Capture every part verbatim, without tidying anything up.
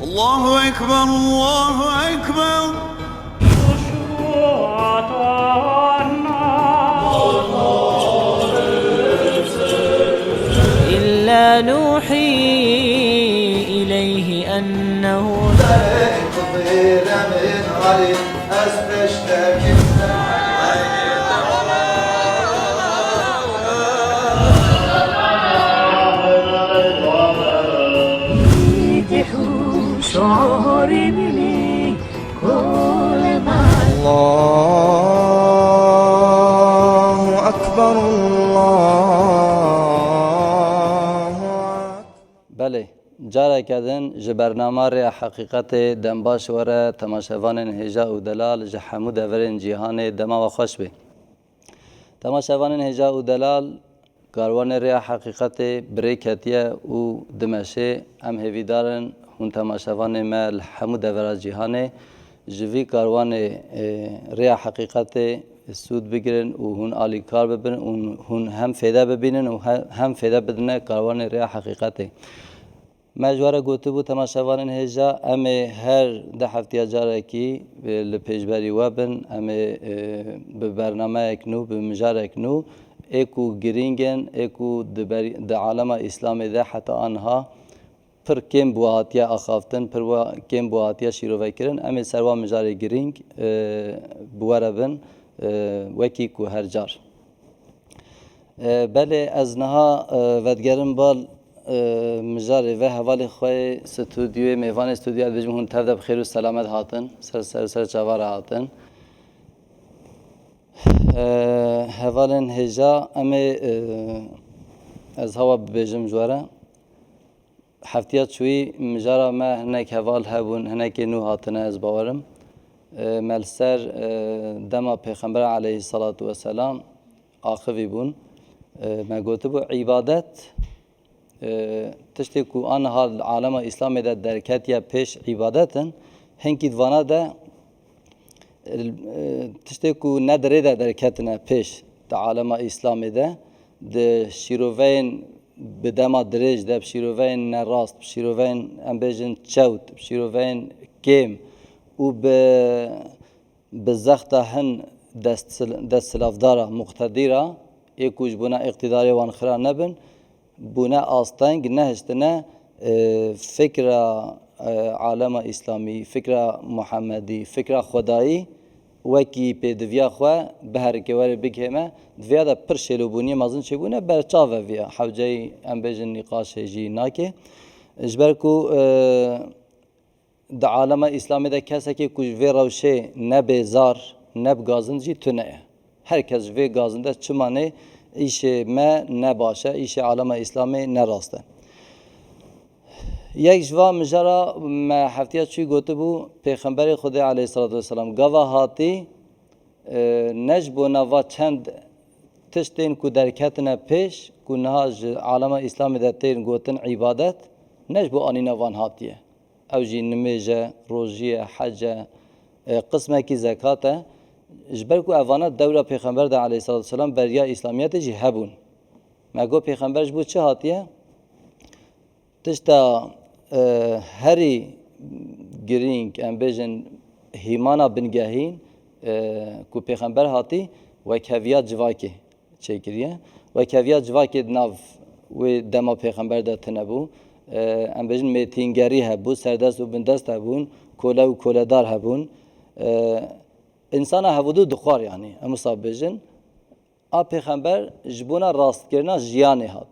الله أكبر، الله أكبر. إلا نوحي إليه أنه Allahu Ekber, Allahu Ekber. Belê, careke din ji bernama Rêya Heqîqetê dembaş were temaşevanên hêja û delal ji hemû deverên cîhanê dema we xweş bê. Temaşevanên hêja û delal, karwanê Rêya Heqîqetê bi rê ketiye û dimeşê. Em hêvîdar in hûn temaşevanê me li hemû devera cîhanê ji vî karwanê, e, Rêya Heqîqetê sûd bigirin û hûn alîkar bibin û hûn hem fêde bibînin û he-, hem fêde bidine karwanê Rêya Heqîqetê. Me ji we re gotibû, temaşevanên hêja, em ê her du heftiya carekî, e, li pêşberî we bin, em ê, e, bi bernameyek nû, bi mijarek nû, ê ku girîng in, ê ku di ber-, di alema Îslamê de heta aniha pir kêm bi we hatiye axaftin, pir we, kêm bi we hatiye şîrovekirin, em ê ser wan mijarê girîng, e, bi we re bin, e, wekî ku her car. E, belê, ez niha, e, vedigerim bal, e, mijarê ve hevalê xwe yê stûdyoyê, mêvanê stûdyoyê, ez bêjim hûn tev de bi xêr û selamet hatin, ser, ser, ser çava re hatin. E, hevalên hêja, em ê, e, ez hewa bibêjim ji we re. Heftiya çûyî mijara me hinek heval hebûn, hinekê nû hatine, ez bawerim. E, me li ser, e, dema Pêxember aleyhissalatu vesselam axivî bûn. E, me gotibû, îbadet, e, tiştê ku aniha li alema Îslamê de derketiye pêş îbadet in, hinkî di vana de, e, tiştê ku ne di rê de derketine pêş di alema Îslamê de, di şîroveyên bi dema dirêj de, bi şîroveyên nerast, bi şîroveyên, em bêjin, çewt, bi şîroveyên kêm û bi, bi zexta hin destsil-, desthilavdara, muqtedîra, ê ku ji bona îqtîdarê wan xira nebin, bûne asteng, nehiştine, e, fikra, e, alema Îslamî, fikra Muhemmedî, fikra Xwedayî wekî pêdiviya xwe biherike were bigihê me. Di viya de pir şêlobûniyê mezin çêbûne, berçav e viya. Hewceyî, em bêjin, nîqaşê jî nake. Ji ber ku, e, di alema Îslamê de kesekê ku ji vê rewşê ne bêzar, ne bi gazin jî tune ye. Her kes ji vê gazin de çima nê, îşê me ne baş e, îşê alema Îslamê ne rast e. Yek ji van mijara me heftiya çûyî gotibû, Pêxemberê Xwedê aleyhissalatu vesselam gava hatî, e, ne ji bona va çend tiştên ku derketine pêş, ku niha ji alema Îslamê de tên gotin îbadet, ne ji bo anîna van hatiye. Ew jî nimêj e, rojî ye, hec e, e, qismekî zekat e. Ji ber ku evana dewra Pêxember de aleyhissalatu vesselam beriya Îslamiyetê jî hebûn. Me got, Pêxember ji bo çi hatiye? Tişta, e, herî girîng, em bêjin, hîmana bingehîn, e, ku Pêxember hatî, wekheviya civakê çêkiriye. Wekheviya civakê di nav wê dema Pêxember de tune bû. E, em bêjin, mêtîngerî hebû, serdest û bindest hebûn, kole û koledar hebûn. E, însana hevûdû dixwar, yanî, em wisa bêjin. A Pêxember ji bona rastkirina jiyanê hat.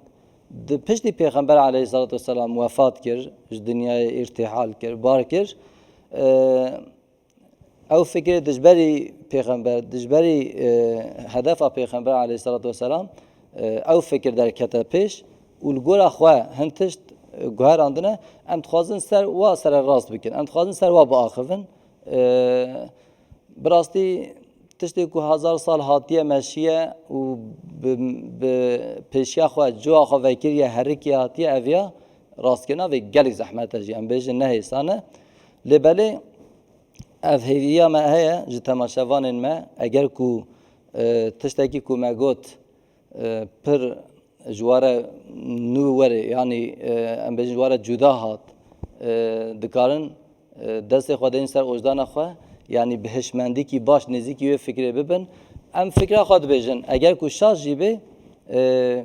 Di piştî Pêxember aleyhissalatu vesselam wefat kir, ji dinyayê îrtîhal kir, bar kir, e, ew fikirê dijberî Pêxember, dijberî, e, hedefa Pêxember aleyhissalatu vesselam, e, ew fikir derkete pêş û li gora xwe hin tişt, e, guherandine, em dixwazin ser wa sererast bikin, em dixwazin ser wa biaxivin. E, Bi rastî tiştê ku hezar sal hatiye meşiye û bi, bi pêşiya xwe, coya xwe vekiriye, herikiye hatiye, ev ya rastkirina vê gelek zehmet e jî. Em bêjin ne hêsan e. Lê belê ev hêviya me heye ji temaşevanên me. Eger ku, e, tiştekî ku me got, e, pir ji we re nû were, yanî, e, em bêjin ji we re cuda hat, e, dikarin, e, destê xwe deynin ser ojdana xwe, yanî bi hişmendîkî baş nêzîkî wê fikrê bibin. Em fikra xwe dibêjin. Eger ku şaş jî bê, e,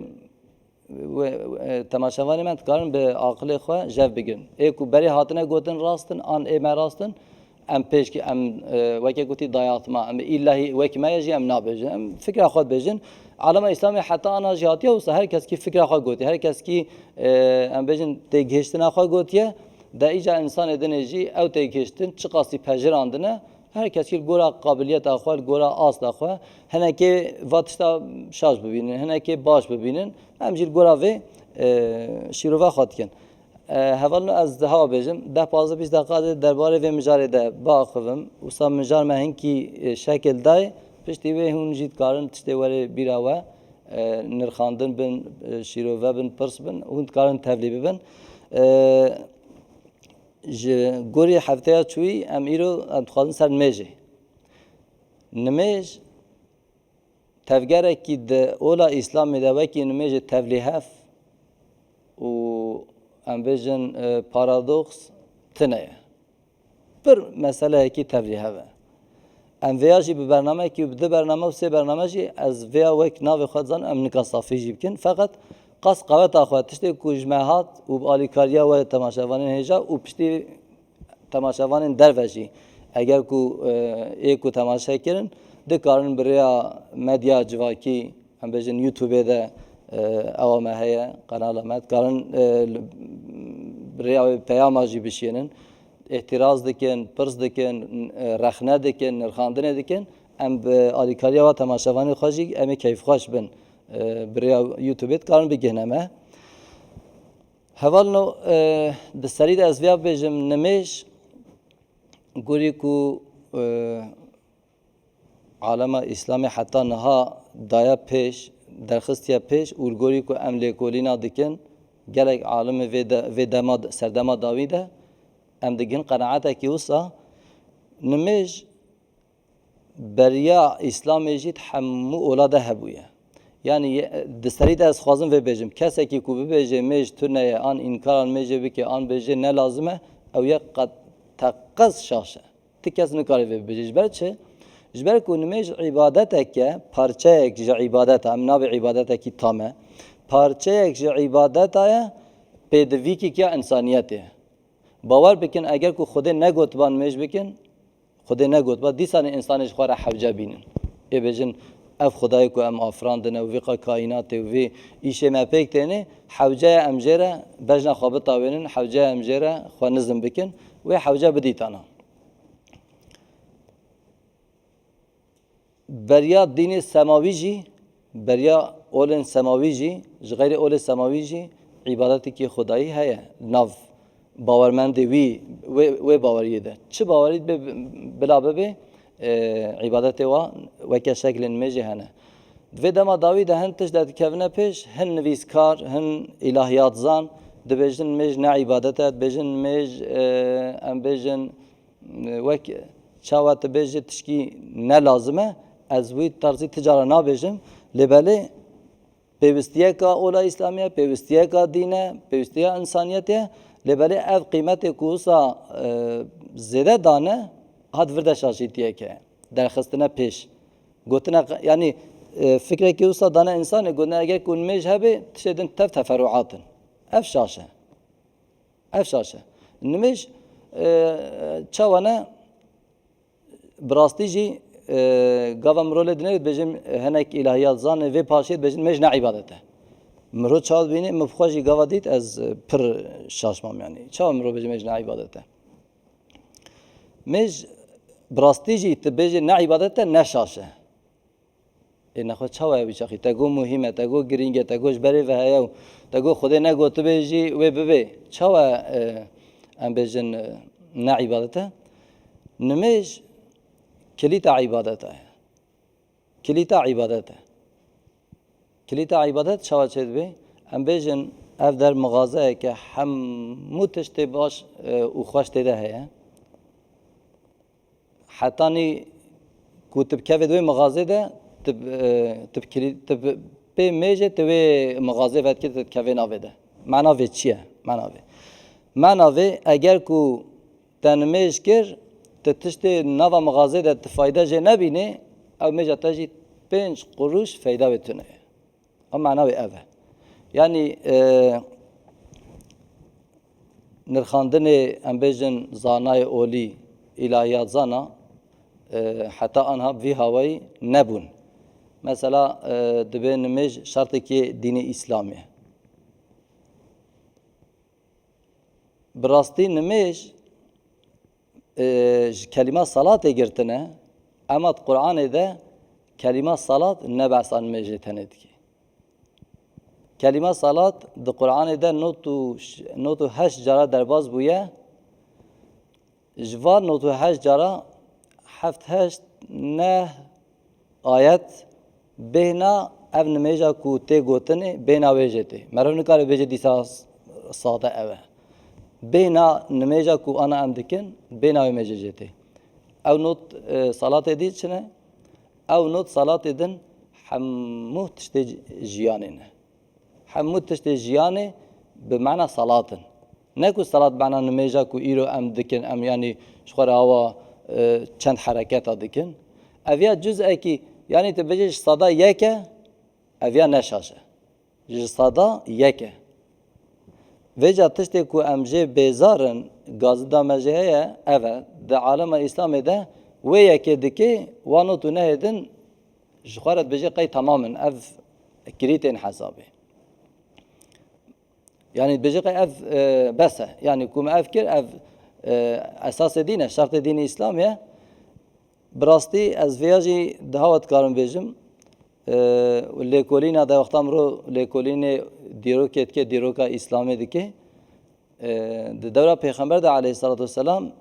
we, e, temaşevanê me dikarin bi aqilê xwe jev bigirin. Ê ku berê hatine gotin rast in, an ê me rast in, em pêşkî, em, e, weke gotî dayatma, em îllahî wek me ye jî em nabêjin. Em fikra xwe dibêjin. Alema Îslamê heta ana jî hatiye wisa her keskî fikra xwe gotiye. Her keskî, e, em bêjin têgihiştina xwe gotiye. De îca însanê dinê jî ew têgihiştin çiqasî pejirandine, her keskî li gora qabiliyeta xwe, li gora asta xwe, hinekê va tişta şaş bibînin, hinekê baş bibînin. Em jî li gora vê, e, şîrova xwe dikin. E, hevalno ez diha bêjim, deh pazdeh bîst deqa de derbarê vê mijarê de biaxivim. Wisa mijar me hinkî, e, şekil dayê. Piştî wê hûn jî dikarin tiştê were bîra we, e, nirxandin bin, e, şîrove bin, pirs bin, hûn dikarin tevlî bibin. E, ji gorî hefteya çûyî em îro em dixwazin ser nimêjê. Nimêj tevgerekî di ola Îslamê de wekî nimêjê tevlîhev û em bêjin, e, paradoks tune ye. Pir meseleyekî tevlîhev e. Em vêya jî bi bernameyekî û bi du bername û sê bername jî ez vêya wek navê xwe dizanim em nika safî jî bikin. Feqet qas qeweta xwe tiştê ku ji me hat û bi alîkariya we temaşevanên hêja û piştî temaşevanên derve jî, eger ku, e, ê ku temaşe kirin, dikarin bi rêya medya civakî, em bêjin YouTubeê de, e, ewa me heye, qenala me, dikarin, e, li, bi rêya wê peyama jî bişînin. Îhtiraz dikin, pirs dikin, e, rexne dikin, nirxandinê dikin. Em bi alîkariya we temaşevanê xwe jî em ê keyfxweş bin. E, bi rêya YouTubeê dikarin bigihne me. Hevalno, e, di serî de ez vêya bibêjim, nimêj, gorî ku, e, alema Îslamê heta niha daye pêş, derxistiye pêş û li gorî ku em lêkolîna dikin, gelek alimê vê de, vê dema, serdema dawî de, em digin qenaetekî wisa, nimêj beriya Îslamê jî di hemû ola de hebûye. Yanî ye-, di serî de ez xwazim vê bêjim. Kesekî ku bibêje mêj tune ye, an înkaran mêjê bike, an bêje ne lazim e, ew yek qet teqez şaş e. Ti kes nikare vê bibêje. Ji ber çi? Ji ber ku nimêj îbadetek e, parçeyek ji îbadeta, em nabê îbadetekî tam e, parçeyek ji îbadeta ye, pêdivîkî ya însaniyetê ye. Bawer bikin, eger ku Xwedê negotiba nimêj bikin, Xwedê negotiba, dîsanê însanê ji xwe re hewce bînin. Ê bêjin, ev Xwedayê ku em afirandine û vê ka kaînatê û vê îşê me pêk têne, hewce ye em jê re bejna xwe bitawênin, hewce ye em jê re xwe nizm bikin, wê hewce bidîtana. Beriya dînê semawî jî, beriya olên semawî jî, ji xeyrê olê semawî jî îbadetekî Xwedayî heye nav bawermendê wî, wê, wê baweriyê de. Çi bawerî be, bila bibe, e, îbadetê wa weke şeklên mêjê hene. Di vê dema dawî de hin tişt derdikevine pêş, hin nivîskar, hin îlahiyatzan dibêjin mêj ne îbadet e, dibêjin mêj, e, em bêjin, wek çawa tu bêjî tişkî ne lazim e, ez wî tarzî ti cara nabêjim, lê belê pêwistiyeka ola Îslamî ye, pêwistiyeka dîn e, pêwistiya însaniyetê ye, lê belê ev qîmetê ku wisa, e, zêde dane, hat vir de şaşîtiyeke ye. Derxistine pêş. Gotine qe-, yanî, e, fikrekî wisa dane însanê, gotine eger ku nimêj hebe, tiştê din tev teferuat in. Ev şaş e. Ev şaş e. Nimêj, e, çawa ne? Bi rastî jî, e, gava mirov lê dinêre dibêjin, e, hinek îlahiyat zanê vê paşê dibêjin nimêj ne îbadet e. Mirov çawa dibînê, min bi xwe jî gava dît, ez, e, pir şaş mam yanî. Çawa mirov bêje mêj ne îbadet e? Mêj bi rastî jî tu bêjî ne îbadet e, ne şaş e. Ê nexwe çawa ye wî çaxî? Te got muhîm e, te got girîng e, te got ji berê ve heye û te got Xwedê negotibê jî wê bibê. Çawa, e, em bêjin, e, ne îbadet e? Nimêj kilîta îbadeta ye. Kilîta îbadet e. Kilîta îbadet çawa çêdibe? Em bêjin ev der mixazeyeke hemû tiştê baş, e, û xweş tê de heye. Hetanî ku tu bikevê di wê mixazê de, tu, e, tu bikirî-, tu bi pê mêjê tu wê mixazê vedikê tu dikevê navê de. Mena vê çi ye? Mena vê. Mena vê, eger ku te nimêj kir, tu tiştê nava mixazê de tu fayde jê nebînê, ew mêja te jî pênc qurûş feyda wê tune ye. Ew mena wê ev e. Yanî, e, nirxandinê, em bêjin, zanayê olî, îlahiyat zana, e, heta anha vî hawayî nebûn. Mesela, e, dibê nimêj şertekê dînê Îslamê. Bi rastî nimêj, e, ji kelîma salatê girtine, ema di Qur'anê de kelîma salat ne behsa nimêjê tenê dike. Kelîma salat di Qur'anê de nod û ş-, nod û heşt cara derbas bûye. Ji van nod û heşt cara heft heşt neh ayet bêhna ev nimêja ku tê gotinê, bêhna wê jê tê. Meriv nikare bêje dîsa s-, sade ev e. Bêhna nimêja ku ana em dikin, bêhna wê mêje jê tê. Ew nod, e, salatê dî çi ne? Ew nod salatê din hemû tiştê ji-, jiyanê ne. Hemû tiştê jiyanê bi mena salat in. Ne ku salat mena nimêja ku îro em dikin, em, yanî, ji xwe re awa, e, çend hereketa dikin. Ev ya cuz'ekî, yanî, tu bêjî ji sada yek e, ev ya ne şaş e. Ji sada yek e. Vêca tiştê ku em jê bêzar in, gazida me jê heye, ev e. Di alema Îslamê de wê yekê dikê, wan nod û nehê din ji xwe re dibêje qey temam in. Ev kirî tên hesabê. Yanî dibêje qey ev, e, bes e. Yanî ku me ev kir, ev, e, esasê dîn e, şertê dînê Îslamê ye. Bi rastî ez vêya jî daha we dikarim bêjim. E, lêkolîna de wexta mirov lêkolînê dîrokê dike, dîroka Îslamê dike. E, di dewra Pêxember de aleyhissalatu vesselam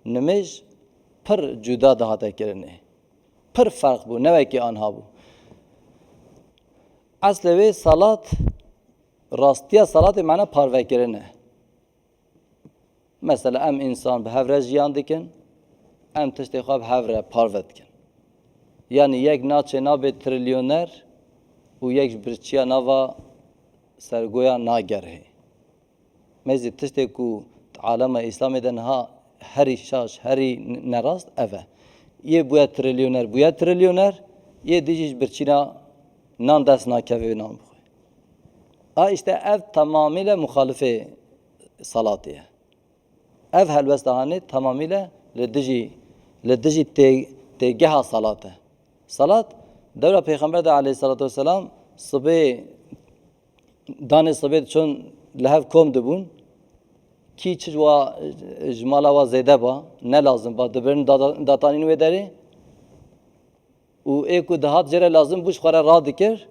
nimêj pir cuda dihate kirinê. Pir ferq bû, ne wekî anha bû. Eslê wê salat, rastiya salatê mena parvekirin e. Mesela em însan bi hev re jiyan dikin, em tiştê xwe bi hev re parve dikin. Yanî yek naçê nabe trilyoner û yek ji birçiya nava sergoya nagerihê. Mêzî tiştê ku di alema Îslamê de niha herî şaş, herî n-, nerast ev e. Yê bûye trilyoner, bûye trilyoner, yê dî jî ji birçîna nan dest nakeve wê nan bixwe. A îşte ev tamamîle muxalifê salatê ye. Ev helwesta hanê tamamîle li dijî, li dijî tê-, têgeha salat e. Salat, dewra Pêxember de aleyhissalatu vesselam sibê, danê sibê diçûn li hev kom dibûn. Kî çi ji wa, ji mala wa zêde ba, ne lazim ba, dibirin data-, datanîn wê derê. Û ê ku dihat jê re lazim bû, ji xwe re radikir,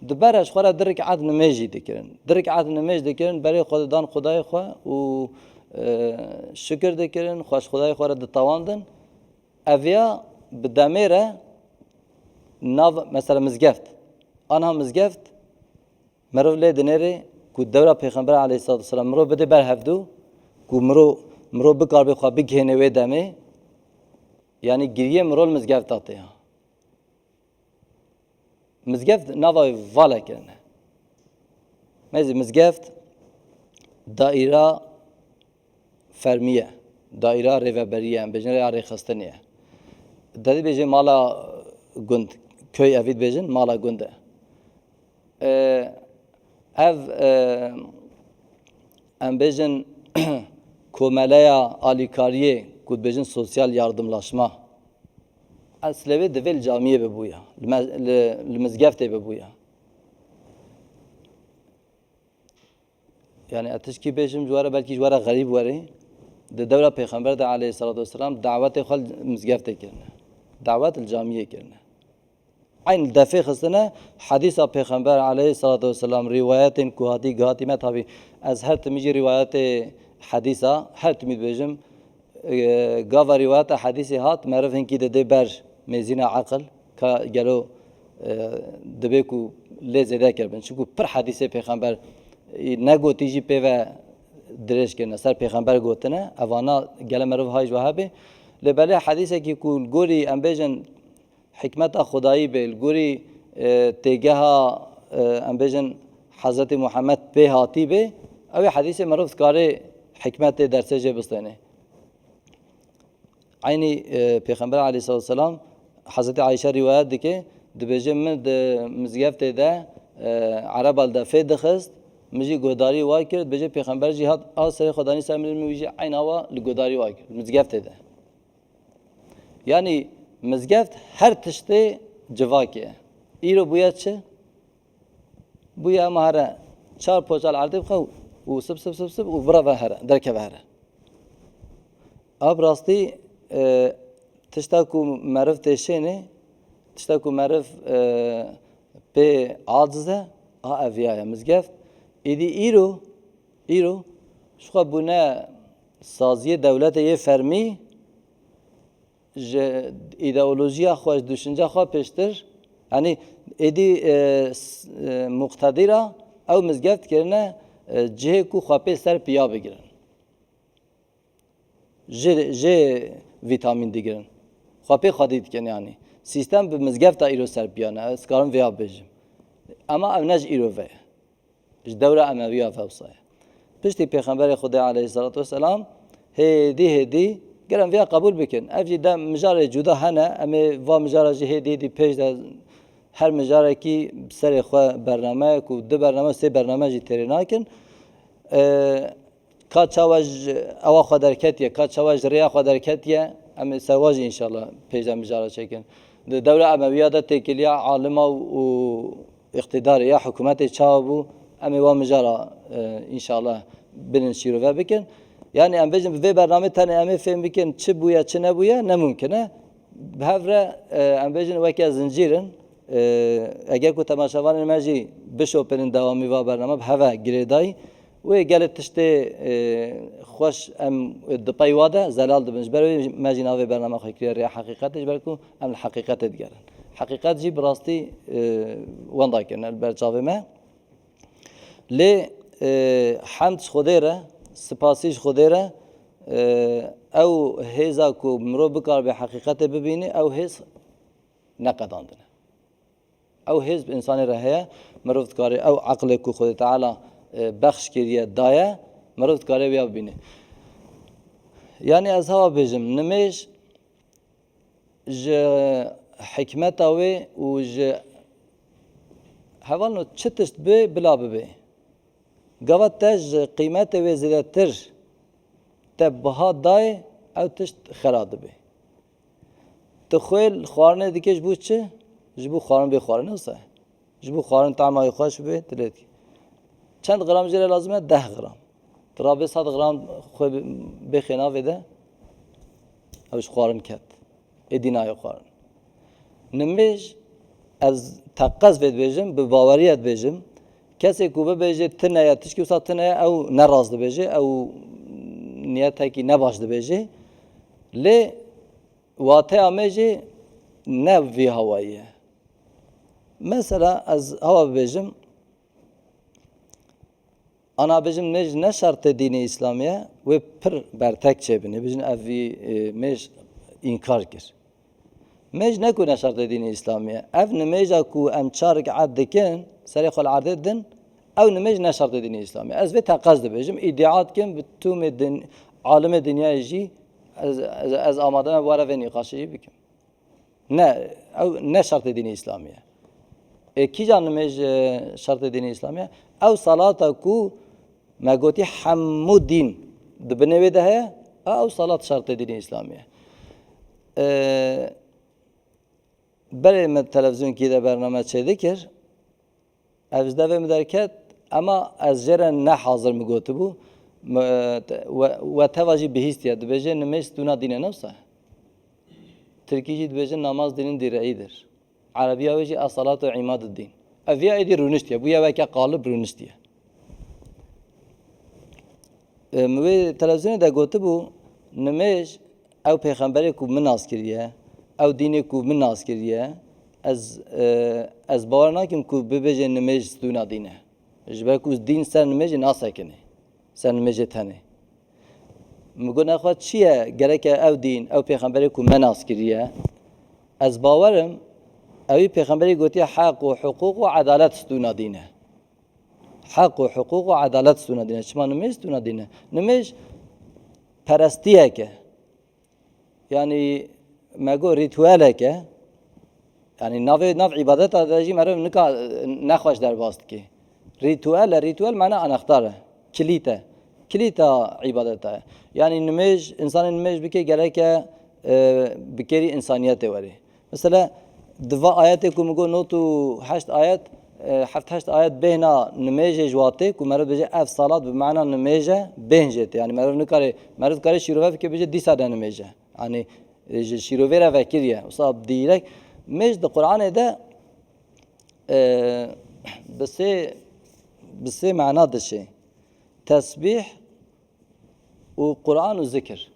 di ber re ji xwe re di rik'et nimêj jî dikirin. Di rik'et nimêj dikirin, berê xwe didan Xwedayê xwe û, e, şikir dikirin, xwe ji Xwedayê xwe re ditewandin. Ev ya bi demê re nav, mesela mizgeft. Anha mizgeft, meriv lê dinêrê ku dewra Pêxember aleyhissalatu vesselam mirov bidê ber hevdû, ku mirov, mirov bikaribê xwe bigihênê wê demê, yanî giriyê mirov li mizgefta tê ya. Mizgeft nava wê vala kirine. Mêzî mizgeft daîra fermî ye. Daîra rêveberî ye, em bêjin rêya rêxistinê ye. Dedî bêjê mala gund, köy evî dibêjin, mala gund e. E, ev, e, em bêjin komeleya alîkariyê ku dibêjin sosyal yardımlaşma. Eslê wê divê li camiyê bibûya, li me-, li, li mizgeftê bibûya. Yani ez tişkî bêjim ji we re, belkî ji we re xerîb were. Di dewra Pêxember de aleyhissalatu vesselam dawetê xwe li mizgeftê kirine. Dawet li camiyê kirine. Eyn defê xistine hedîsa Pêxember aleyhissalatu vesselam, rîwayetên ku hatî gihatî me, tabî ez her timî jî rîwayetê hedîsa her timî dibêjim. E, gava rîwayeta hedîsê hat, meriv hinkî didê ber mêzîna eqil, ka gelo, e, dibê ku lê zêde kiribin. Çunku pir hedîsê Pêxember, e, negotî jî pê ve dirêj kirine. Ser Pêxember gotine, evana gele meriv hay ji we hebe. Lê belê hedîsekî ku li gorî em bêjin hikmeta Xwedayî bê, li gorî, e, têgeha, e, em bêjin Hezretî Muhammed pê hatî bê, ew ê hedîsê meriv dikarê hikmetê dersê jê bistênê. Eynî, e, Pêxember aleyhissalatu vesselam, Hezretî Ayşe rîwayet dike, dibêje, min di mizgeftê de, e, ereba li defê dixist, min jî guhdarî wa kir, dibêje Pêxember jî hat, a serê xwe danî ser min, min wî jî eyna wa li guhdarî wa kir, mizgeftê de. Yanî mizgeft her tiştê civakê ye. Îro bûye çi? Bûye ema here çar poçal erdê bixe û sip, sip, sip, sip û bireve here, derkeve here. A bi rastî, e, tişta ku meriv têşênê, tişta ku meriv, e, pê aciz e, a eviya ye mizgeft. Êdî îro, îro, ji xwe bûne saziyê dewletê yê fermî, ji îdeolojiya xwe, ji düşünce xwe pêştir, yanî êdî, e, s-, e, muqtedîra ew mizgeft kirine, e, cihê ku xwe pê ser piya bigirin. Jê, jê vîtamîn digirin. Xwe pê xwedî dikin yanî. Sîstem bi mizgefta îro ser piya ne. Ez karim vêya bêjim. Ema ev ne ji îro ve ye. Ji dewra Emewiya ve wisa ye. Piştî Pêxemberê Xwedê aleyhissalatu vesselam hêdî hêdî gerin vêya qebûl bikin. Ev jî de mijarê cuda hene. Em ê va mijara jî hêdî hêdî pêş de her mijarekî serê xwe bernameyek û du bername, sê bername jî têrê nakin. E, Ka çawa ji ewa xwe derketiye, ka çawa ji rêya xwe derketiye, em ê ser wa jî înşallah pêş de mijara çêkin. Di dewra Emewiya de têkiliya alima û îqtîdarê ya hikûmetê çawa bû, em ê wa mijara, e, înşallah binin şîrove bikin. Yanî em bêjin bi vê bernamê tenê em ê fêm bikin çi bûye, çi nebûye, ne mumkin e. Bi hev re, e, em bêjin weke zincîr in. E, eger ku temaşevanên me jî bişopînin dewamî va bername, bi heve girêdayî, wê gelê tiştê, e, xweş em di pey wa de zelal dibin. Ji ber wê me jî navê bername xwe kiriye Rêya Heqîqetê, ji ber ku em li heqîqetê digerin. Heqîqet jî bi rastî, e, wenda kirine li ber çavê me. Lê, e, hemd ji Xwedê re, sipasî ji Xwedê re, e, ew hêza ku mirov bikaribe heqîqetê bibîne, ew hêz neqedandine. Ew hêz bi însanê re heye, mirov dikare ew eqlê ku Xwedê Teala, e, bexş kiriye, daye, mirov dikare wiya bibîne. Yanî ez hewa bêjim, nimêj ji hikmeta wê û ji hevalno çi tişt bê, bila bibê. Gava te ji qîmetê wê zêdetir te biha dayê, ew tişt xera dibe. Tu xwê li xwarinê dikê ji bo çi? Ji bo xwarin bê xwarin wisa. Ji bo xwarin tema wê xweş bibe, tu lê dikî. Çend gram jê re lazim e? Deh gram. Tu rabê sed gram xwe bê xênavê de, ew ji xwarin ket. Êdî nayê xwarin. Nimêj, ez teqez vê dibêjim, bi baweriye dibêjim. Kesê ku bibêje tune ye, tişkî wisa tune ye, ew ne rast dibêje, ew niyetekî ne baş dibêje. Lê wateya me jî ne vî hawayî ye. Mesela ez hewa bibêjim, ana bêjim mêj ne şertê dînê Îslamî ye, wê pir bertek çêbin. Ê bêjin ev vî, e, mêj înkar kir. Mêj ne ku ne şertê dînê Îslamî ye. Ev nimêja ku em çar rik'et dikin, serê xwe li erdê didin, ew nimêj ne şertê dînê Îslamî ye. Ez vê teqez dibêjim, îdia dikim, bi tûmê din, alimê dinyayê jî ez, ez, ez amade me were vê nîqaşê jî bikim. Ne, ew ne şertê dînê Îslamî ye. Ê kîjan nimêj, e, şertê dînê Îslamî ye? Ew salata ku me gotî hemû dîn di binê wê de heye, a ew salat şertê dînê Îslamî ye. E, berê me televîzyonkî de bername çêdikir, ev ji devê min derket, ema ez jê re ne hazir min gotibû. Mi, te, we, we teva jî bihîstiye. Dibêje nimêj stûna dîn e, ne wisa? Tirkî jî dibêje namaz dînin direğidir. Erebiya wê jî es-salatu imaduddin. Ev ya êdî rûniştiye. Bûye weke qalib rûniştiye. E, min wê televîzyonê de gotibû, nimêj ew pêxemberê ku min nas kiriye, ew dînê ku min nas kiriye, ez, e, ez bawer nakim ku bibêje nimêj stûna dîn e. Ji ber ku dîn ser nimêjê nasekine, ser nimêjê tenê. Min got, nexwe çi ye, gereke ew dîn, ew pêxemberê ku me nas kiriye, ez bawer im, ewî pêxemberî gotiye, heq û hiqûq û edalet stûna dîn e. Heq û hiqûq û edalet stûna dîn e. Çima nimêj stûna dîn e? Nimêj perestiyek e. Yanî me got rîtuelek e. Yanî navê, nav îbadeta de jî meriv nika nexweş derbas dike. Rîtuel e, rîtuel mana anahtar e. Kilît e. Kilîta îbadeta ye. Yanî nimêj, însanê nimêj bike gereke, e, bi kêrî însaniyetê werê. Mesela di va ayetê ku min got not û heşt ayet, e, heft heşt ayet bêhna nimêjê ji watê ku meriv dibêje ev salat bi mana nimêj e, bêhn jê tê. Yanî meriv nikare, meriv dikare şîrove bike bêje dîsa de nimêj e. Yanî, e, ji şîrovê re vekiriye. Wisa dîrek mêj di Qur'anê de, e, bi sê, bi sê mana dişê. Tesbîh û Qur'an û zikir.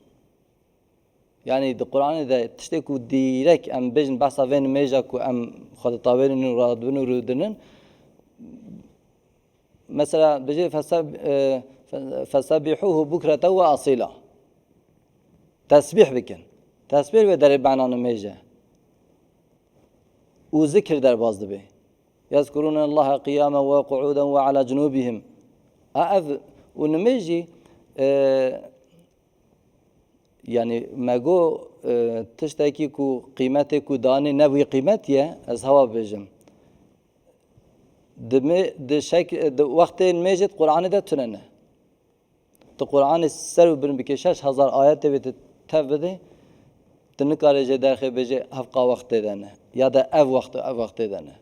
Yanî di Qur'anê de tiştê ku dîrek em bêjin behsa vê nimêja ku em xwe ditawênin û radibin û rûdinin. Mesela dibêje fese-, e, fe-, "Fesebbihuhu bukreten ve asîla." Tesbîh bikin. Tesbîh wê derê bena nimêj e. Û zikir derbas dibe. "Yezkurûne Allahe qiyamen ve qu'uden ve ala cunûbihim." A ev û nimêj jî, e, yanî me got, e, tiştekî ku qîmetê ku dane ne wî qîmetî ye, ez hewa bêjim. Di me-, di şek-, di wextê nimêjê di Qur'anê de tune ne. Tu Qur'anê ser û bin bike, şeş hezar ayetê wê tu tev bidê, tu nikarê jê derxê bêjê hevqa wextê de ne. Ya de ev wext, ev wextê de ne.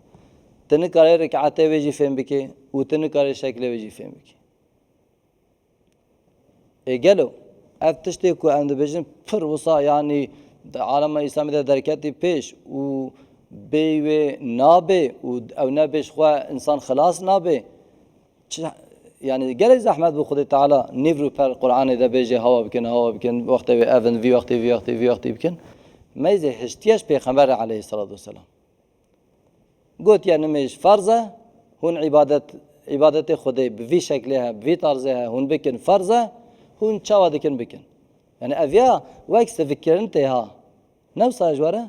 Tu nikarê rik'etê wê jî fêm bike û tu nikarê şeklê wê jî fêm bike. Ê gelo, ev tiştê ku em dibêjin pir wisa, yanî di alema Îslamê de derketî pêş û bêyî wê nabe û ew nebe ji xwe însan xilas nabe. Çi, yanî gelek zehmet bû Xwedê Teala nîv rû per Qur'anê de bêje hawa bikin, hawa bikin, wextê wê ev in, vî wextê, vî wextê, vî wextê bikin. Meyzê hiştiye ji Pêxember re aleyhisselatu vesselam. Gotiye nimêj ferz e, hûn îbadet, îbadetê Xwedê bi vî şeklê he, bi vî tarzê he, hûn bikin ferz e, hûn çawa dikin bikin. Yanî ev ya wek sivikkirin tê ha. Ne wisa ji we re?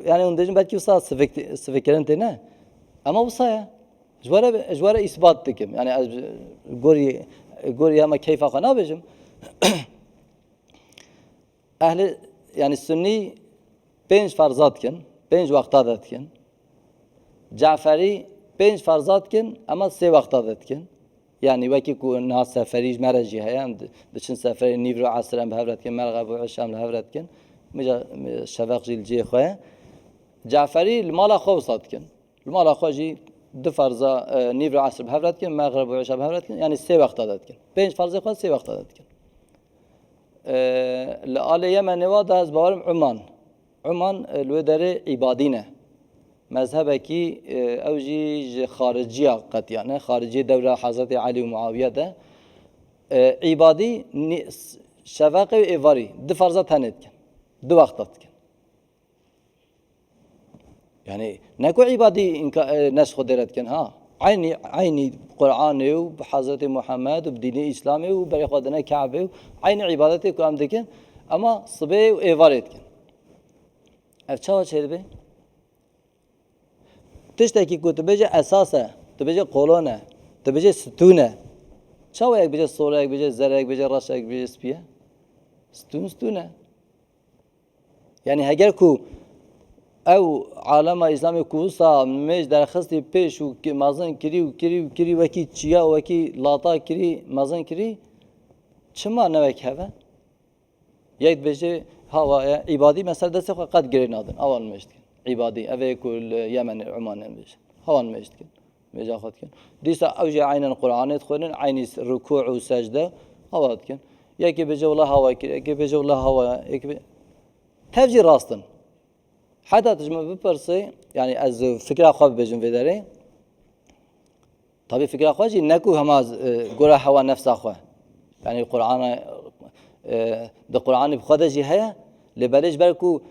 Yanî hûn dibêjin belkî wisa sivik-, sivikkirin tê ne. Ema wisa ye. Ji we re, ji we re îsbat dikim. Yanî ez gorî, gorî hema keyfa xwe nabêjim. Ehlê, yanî Sunnî pênc ferza dikin, pênc wexta de dikin. Caferî pênc ferza dikin, ema sê wexta de dikin. Yanî wekî ku niha seferî ji me re jî heye, em di-, diçin seferê nîv ro esr em bi hev re dikin, merxeb û îşa em li hev re dikin. Mîja, şefeq jî li cihê xwe ye. Caferî li mala xwe wisa dikin. Li mala xwe jî du ferza, e, nîv re esr bi hev re dikin, mexreb û îşa bi hev re dikin, yanî sê wexta de dikin. Pênc ferzê xwe sê wexta de dikin. E, li alê Yemenê wa da ez bawerim Uman. Uman, e, li wê derê îbadî ne. Mezhebekî, e, ew jî ji xariciya qetiya ne. Xariciyê dewra Hezretê Elî û Muawiye de. E, îbadî nî-, s-, şefeqê û êvarî du ferza tenê dikin. Du wexta dikin. Yani ne ku îbadî înka-, e, ne ji Xwedê re dikin, ha. Eynî, eynî Qur'anê û bi Hezretê Muhammed û bi dînê Îslamê û berê xwe dine Kabe û eynî îbadetê ku em dikin, ema sibê û êvarê dikin. Ev çawa çêdibe? Tiştekî ku tu bêje esas e, tu bêje kolon e, tu bêje stûn e. Çawa yek bêje sor e, yek bêje zer e, yek bêje reş e, yek bêje spî ye? Stûn, stûn e. Yani heger ku ew alema Îslamê ku wisa mêj derxistî pêş û ki-, mezin kirî û kirî û kirî wekî çiya û wekî lata kirî, mezin kirî, çima ne wek hev e? Yek dibêje, hawa ye, îbadî mesela destê xwe qet girê nadin. Awa nimêj dikin. Îbadî, ev ê ku li Yemenê, Omanê dibêje. Hawa nimêj dikin. Mêja xwe dikin. Dîsa ew jî eynen Qur'anê dixwînin, eynî s-, rukû û secde, hawa dikin. Yekê bêje wela hawa kir, yekê bêje wela hawa ye, yekê bê-, tev jî rast in. Heta tu ji min bipirsî, yani ez fikra xwe bibêjim vê derê. Tabî fikra xwe jî ne ku hema, e, gora hewa nefsa xwe. Yani Qur'ana, e, di Qur'anê bi xwe de jî heye, lê belê ji ber ku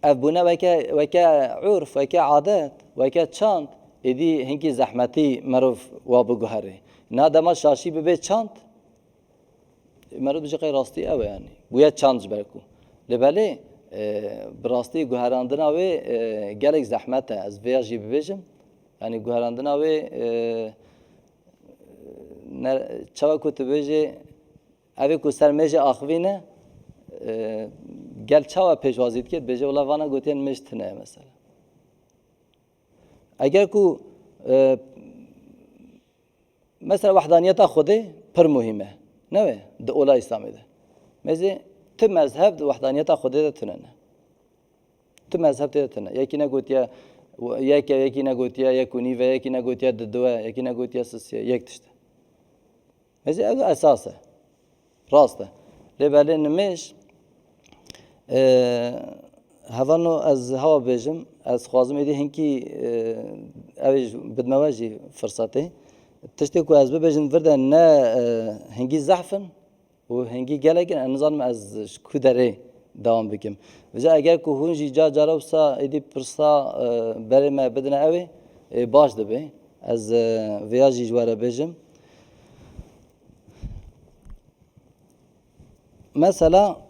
ev bûne weke, weke urf, weke adet, weke çand, êdî hinkî zehmetî merov wa biguherê. Na dema şaşî bibe çand, Meriv dibêje qey rastî ew e, yanî bûye çand ji ber ku. Lê belê, e, bi rastî guherandina wê, e, gelek zehmet e. Ez vêya jî bibêjim. Yanî guherandina wê, e, ne, çawa ku tu bêjê, Ev ê ku ser mêjê axivîne, e, gel çawa pêşwazî dike, dibêje, wela vana gotiye nimêj tune ye mesela. Eger ku, e, mesela wehdaniyeta Xwedê pir muhîm e. Ne wê? Di ola Îslamê de. Mêzê ti mezheb di wehdaniyeta Xwedê de tune ne. Tu mezheb tê de tune. Yekî negotiye yek e, yekî negotiye yek û nîv e, yekî negotiye didu e, yekî negotiye sisê ye, yek tişt e. Mêzê ev esas e. Rast e. Lê belê nimêj, e, hevalno ez hewa bêjim, ez xwazim êdî hinkî, e, ew ê ji, bidime we jî firsetê. Tiştê ku ez bibêjim vir de ne, e, hingî zehf in, û hingî gelek in, ez nizanim ez ji ku derê dewam bikim. Vêca eger ku hûn jî ca cara wisa êdî pirsa, e, berê me bidine ew ê, e, baş dibe. Ez, e, vêya jî ji we re bêjim. Mesela,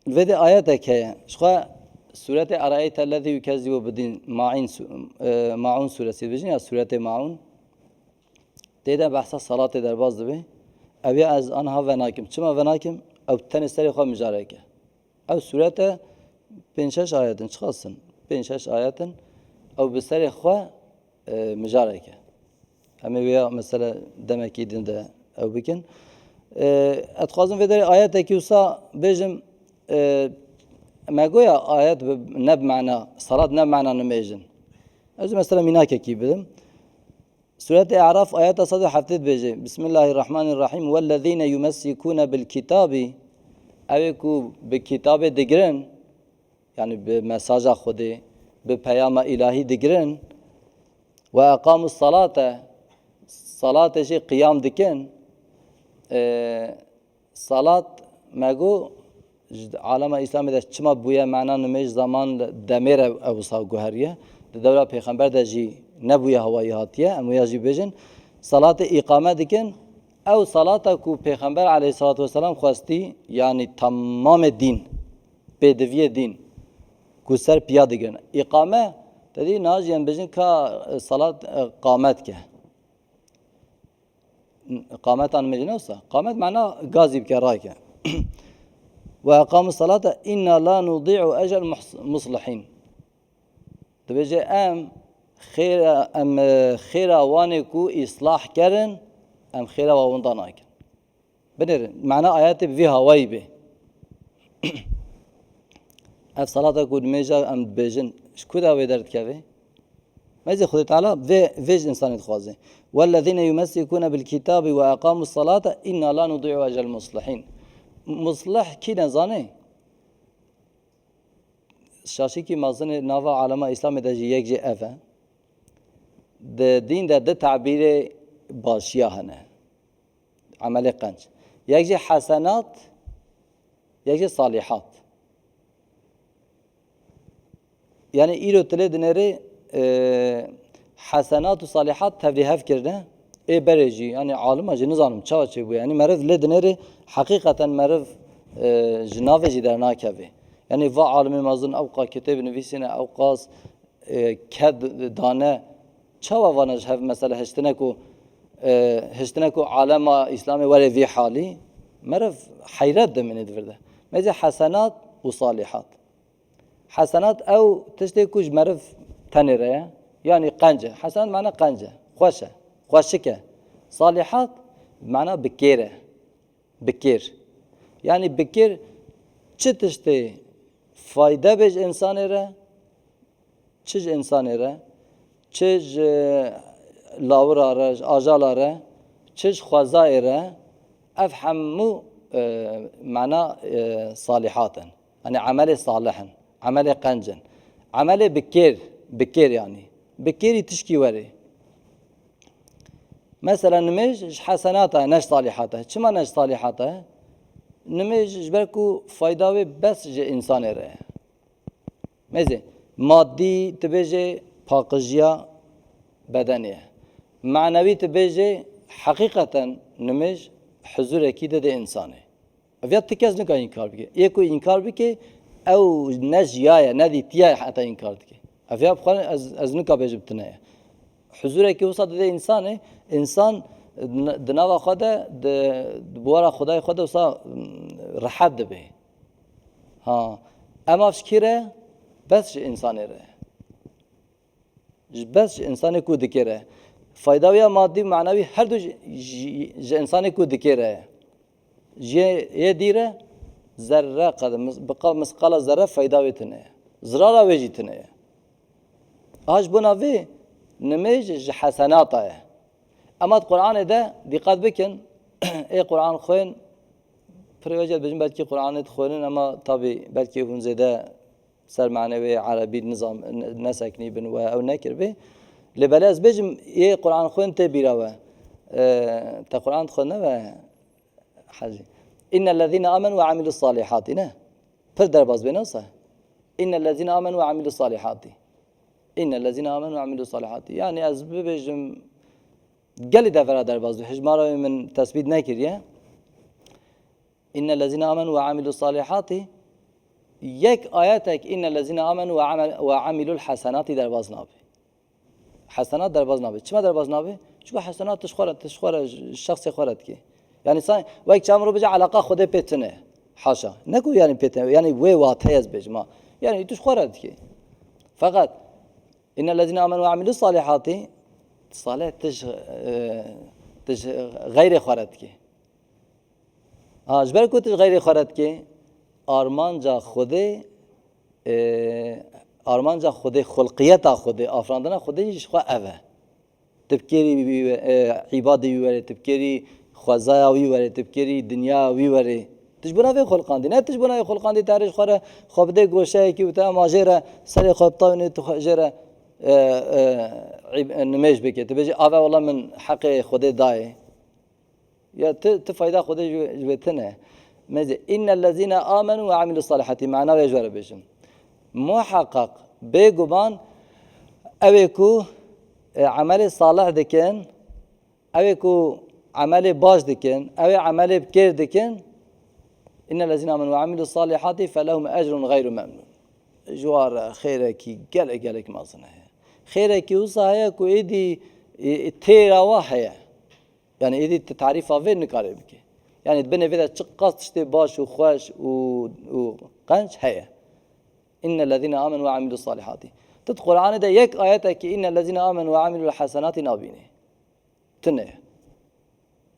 Li vê de ayetek heye. Ji xwe sûretê Eraeyte lezî yukezzibu bidîn, Maîn su-, e, Maûn sûresî dibêjin ya sûretê Maûn. Tê de behsa salatê derbas dibe. Ew ya ez anha venakim. Çima venakim? Ew tenê serê xwe mijarek e. Ew sûrete pênc şeş ayet in, çiqas in? Pênc şeş ayet in. Ew bi serê xwe e, mijarek e. Em ê wêya mesele demekî din de ew bikin. E, ez dixwazim vê derê ayetekî wisa bêjim, e, me goya ayet bi, ne bi mana, salat ne bi mana nimêjin. Ez ê mesela mînakekî bidim. Sûretê E'raf ayeta sed û heftê dibêje, Bismillahirrahmanirrahim, Wellezîne yumessikûne bil kitâbî, ew ê ku bi kitabê digirin, yanî bi mesaja Xwedê, bi peyama îlahî digirin, we eqamu salate, salatê jî qiyam dikin, e, salat me got, ji alema Îslamê de çima bûye mena nimêj zaman demê re ew wisa guheriye, di dewra pêxember de jî nebûye hawayî hatiye, em wêya jî bêjin, salatê îqame dikin, ew salata ku pêxember aleyhissalatu vesselam xwestî, yanî temamê dîn, pêdiviyê dîn ku ser piya digirin. Îqame, te dî niha jî em bêjin ka, e, salat, e, qamet ke. Qametan me jî ne wisa. Qamet mana gazî bike, rake. Ve eqamu salate inna la nudî'u ecel muhs-, muslihîn. Dibêje em xêra, em, e, xêra wanê ku îslah kerin, em xêra wa winda nakin. Binêrin, mana ayetê bi vî hawayî bê. Ev salata ku nimêja em dibêjin, ji ku de wê derdikeve? Mêzê Xwedê Teala vê, vê ji insanê dixwaze. Wellezîne yumessikûne bil kitâbi ve eqamus salate inna la nudî'u ecel muslihîn. Muslih kî ne zanê? Şaşîkî mezinê nava alema Îslamê de jî yek jê ev e. Di dîn de du tabîrê başiya hene. Emelê qenc. Yek jê hesenat, yek jê salîhat. Yanî îro tu lê dinêrê, e, hesenat û salîhat tevlî hev kirine. Ê berê jî, yanî alima jî nizanim çawa çêbûye. Yanî meriv lê dinêrê heqîqeten meriv, e, ji navê jî dernakeve. Yanî va alimê mezin ewqa kitêb nivîsîne, ewqas, e, ked dane, çawa vana ji hev mesela hiştine ku, e, hiştine ku alema Îslamê were vî halî, meriv heyret dimîne di vir de. Mêzê hesenat û salîhat. Hesenat ew tiştê ku ji meriv tenê re ye, yanî qenc e. Hesenat mana qenc e, xweş e, xweşik e. Salîhat mana bi kêr e, bi kêr. Yanî bi kêr çi tiştê fayde bê ji însanê re, çi ji însanê re, çi ji lawira re, ji ajala re, çi ji xwezayê re, ev hemû, e, mana, e, salîhat in. Yanî emelê salih in, emelê qenc in. Emelê bi kêr, bi kêr yanî. Bi kêrî tişkî werê. Mesela nimêj ji hesenata ye, ne ji salîhata ye. Çima ne ji salîhata ye? Nimêj ji ber ku fayda wê bes ji însanê re ye. Mêzê, madî dibêje paqijiya bedenê ye. Manewî dibêje heqîqeten nimêj huzûrekî dide însanê. Ev ya ti kes nika înkar bike. Yê ku înkar bike, ew ne jiyaye, ne dîtiye heta înkar dike. Ev ya bi xwe ez, ez nika bêjim tune ye. Huzûrekî wisa dide însanê, însan Di nava xwe de, di, di buwara Xwedayê xwe de wisa, mm, rehet dibe. Ha, ema ji kî re? Bes ji însanê re. Ji bes ji însanê ku dikê re. Fayda wî ya madî û manewî her du ji, ji, ji însanê ku dikê re ye. Ji yê dî re zerre qed, mis-, bi qa-, misqala zerre fayda wê tune ye. Zirara wê jî tune ye. A ji bona vê nimêj ji hesenata ye. Ema di Qur'anê de dîqet bikin, ê Qur'an xwên, pirê wê jî dibêjin belkî Qur'anê dixwênin, ema tabî belkî hûn zêde ser manê wê erebî nizam-, ne-, nesekinî bin we ew nekiribê. Lê belê ez bêjim, yê Qur'an xwên tê bîra we. E, te Qur'an dixwêne we, hecî. Innellezîne amenu ve amilus salihati, ne? Pir derbas bê, ne wisa? Innellezîne amenu ve amilus salihati. Innellezîne amenu ve amilus salihati. Yani ez bibêjim, gelî devera derbas bê. Hijmara wê min tesbît nekiriye. Innellezîne amenu ve amilus salihati. Yek ayetek innellezîne amenu ve amel-, ve amilul hasenati derbas nabe. Hesenat derbas nabe. Çima derbas nabe? Çunku hesenat tu ji xwe re, tu ji xwe re, ji şexsê xwe re dikê. Yani sen wek çavan ro bêje, eleqa Xwedê pê tune. Haşa. Ne ku yani pê tune, yani wê wateyê ez bêjim ha. Yani tu ji xwe re dikê. Feqet, innellezîne amenu ve amilus salihati, salih tu ji, e, tu ji xeyrê xwe re dikê. Ha, ji ber ku tu ji xeyrê xwe re dikê, armanca Xwedê, e, armanca Xwedê, xulqiyeta Xwedê, afirandina Xwedê jî ji xwe ev e. Tu bi kêrî wî we-, e, îbadê wî werê, tu bi kêrî xwezaya wî werê, tu bi kêrî dinya wî werê. Tu ji bona vê xulqandî, ne tu ji bona vê xulqandî te rê ji xwe re xwe bidê goşeyekî û te ema jê re serê xwe bitewînî, tu xwe jê re, e, e, îb-, e, nimêj bikê. Tu bêjî, ave wela min heqê Xwedê dayê. Ya ti, ti fayda Xwedê ji, ji wê tine. Mezê, innellezîne amenu ve amilus salihati, mana wê ji we re bêjim. Muheqeq, bêguman, ew ê ku, e, emelê salih dikin, ew ê ku emelê baş dikin, ew ê emelê bi kêr dikin, innellezîne amenu ve amilus salihati felehum ecrun gayru memnun. Ji wan re xêrekî gelek, gelek mezin heye. Xêrekî wisa heye ku êdî, e, e, têra wa heye. Yani êdî tu tarîfa vê nikare bike. Yani di binê vê de çiqas tiştê baş û xweş û, û qenc heye. Innellezîne amenu ve amilus salihati. Tu di Qur'anê de yek ayetekî innellezîne amenu ve amilul hasenati nabînî. Tune ye.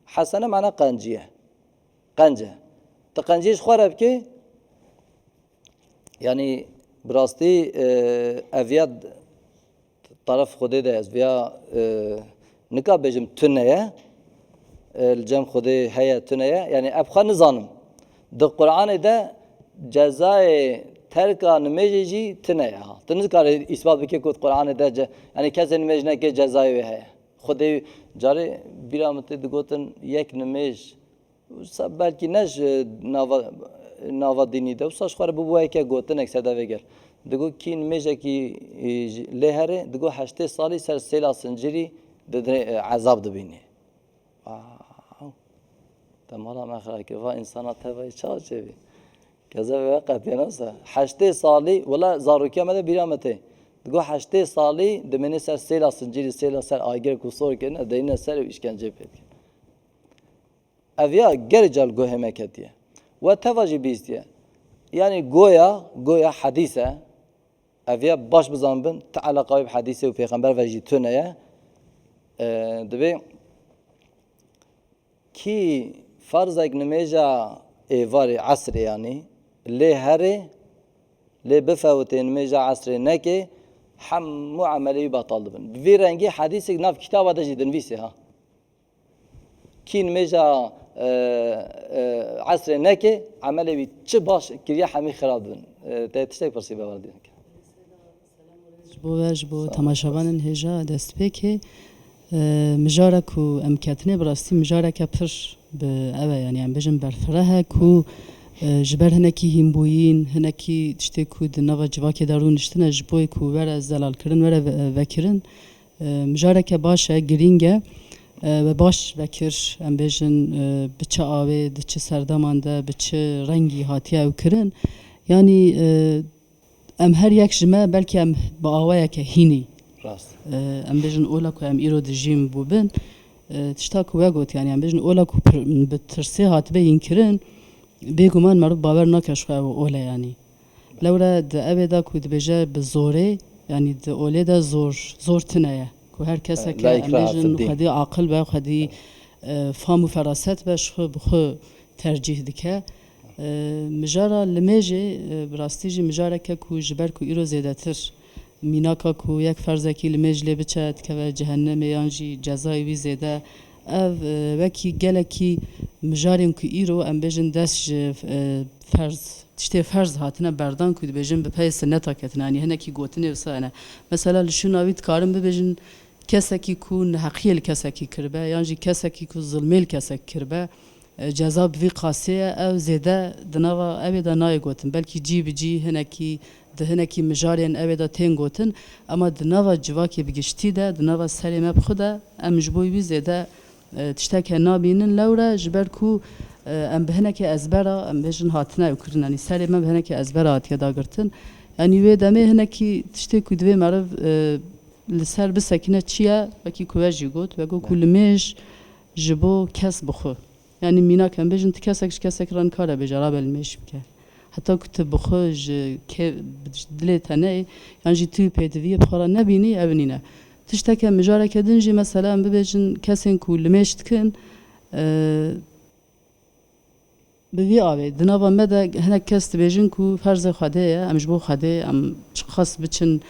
Hesene mana qenciye. Qence. Tu qenciyê ji xwe re bike, yani bi rastî, e, eviya taraf Xwedê de ez viya, e, nika bêjim tune ye. E, li cem Xwedê heye tune ye. Yani ev xwe nizanim. Di Qur'anê de cezayê terka nimêjê jî tune ye. Ha. Tu nikarî îspat bike ku di Qur'anê de ce-, yani kesê nimêj neke cezayê wê heye. Xwedê carê bîra min tê digotin yek nimêj Wisa belkî ne ji nava, nava dînî de, wisa ji xwe re bibû yeke gotinek ser devê gel. Digot kî nimêjekî, e, ji, lê herê, digot heştê salî ser sêla sincirî di, di, e, ezab dibînî. Wow. Te mala me xira kir, va însana tevayî çawa çêbî? Keze ve qetiye nasa. Heştê salî, wela zarokiya me de bîra me tê. Digot heştê salî dimêne ser sêla sincirî, sêla ser agir ku sor kirine, deyne ser û îşkenceyê pê dikin. Ev ya gelê cal guhê me ketiye. We teva jî bîstiye. Yani goya, goya hedîs e. Ev ya baş bizanbin, ti eleqa wê bi hedîsê û pêxember ve jî tune ye. Ee, divê kî ferzek nimêja êvarê, esrê yani, lê herê, lê bifewitê nimêja esrê nekê, hemû emelê wî betal dibin. Bi vî rengî hedîsek nav kitaba de jî dinvîsê ha. Kî nimêja, e, e, esrê neke, emelê wî çi baş kiriye, hemî xirab dibin. E, te tiştek pirsî be werdî neke. Ji bo we, ji bo temaşevanên hêja destpêkê, e, mijara ku em ketine bi rastî mijareke pir bi ev e, yani em bêjin berfireh e ku, e, ji ber hinekî hînbûyîn, hinekî tiştê ku di nava civakê de rûniştine, ji bo ku were zelalkirin, were ve-, vekirin, E, mijareke baş e, girîng e. E, we baş vekir, em bêjin, e, bi çi awê, di çi serdeman de, bi çi rengî hatiye ew kirin. Yanî, e, em her yek ji me belkî em bi awayeke hînî, Rast. e, em bêjin ola ku em îro dijîn bûbin. E, tişta ku we got, yanî em bêjin ola ku pir-, bi tirsê hatibe hînkirin, bêguman meriv bawer nake ji xwe ew ol e, yanî. Lewre di evê de ku dibêje bi zorê, yanî di olê de zor, zor tine ye. Ku her keseke, em bêjin, xwedî aqil be, xwedî, e, fam û feraset be, ji xwe bi xwe tercîh dike. E, mijara limêjê, e, bi rastî jî mijareke ku ji ber ku îro zêdetir mînaka ku yek ferzekî limêj lê biçe, dikeve cehennemê yan jî cezayê wî zêde. Ev, e, wekî gelekî mijarên ku îro, em bêjin, dest ji, e, ferz, tiştê ferz hatine berdan ku dibêjin bi peyê sineta ketine. Yanî hinekî gotinê wisa hene. Mesela li şûna wî dikarin bibêjin, kesekî ku neheqiyê li kesekî kiribe, yan jî kesekî ku zilmê li kesek kiribe, e, ceza bi vî qasê ye, ew zêde di nava evê de nayê gotin. Belkî cî bi cî hinekî, di hinekî mijarên evê de tên gotin, ema di nava civakê bi giştî de, di nava serê me bi xwe de, em ji bo wî zêde, e, tişteke nabînin. Lewre ji ber ku, e, em bi hinekê ezbera, em bêjin, hatine ew kirin, yanî serê me bi hinekê ezbera hatiye dagirtin. Yanî wê demê hinekî tiştê ku divê meriv, e, li ser bisekine çi ye, wekî ku we jî got, we got ku limêj ji bo kes bi xwe. Yanî mînak em bêjin, ti kesek ji kesek re nikare bêje, rabe limêj bike. Heta ku tu bi xwe ji kê-, ji dilê te neyê, yan jî tu pêdiviyê bi xwe re nebînî, ev nîne. Tişteke mijareke din jî, mesela em bibêjin, kesên ku limêj dikin, e, bi vî avê, di nava me de hinek kes dibêjin ku ferzê Xwedê ye, em ji bo Xwedê, em çiqas biçin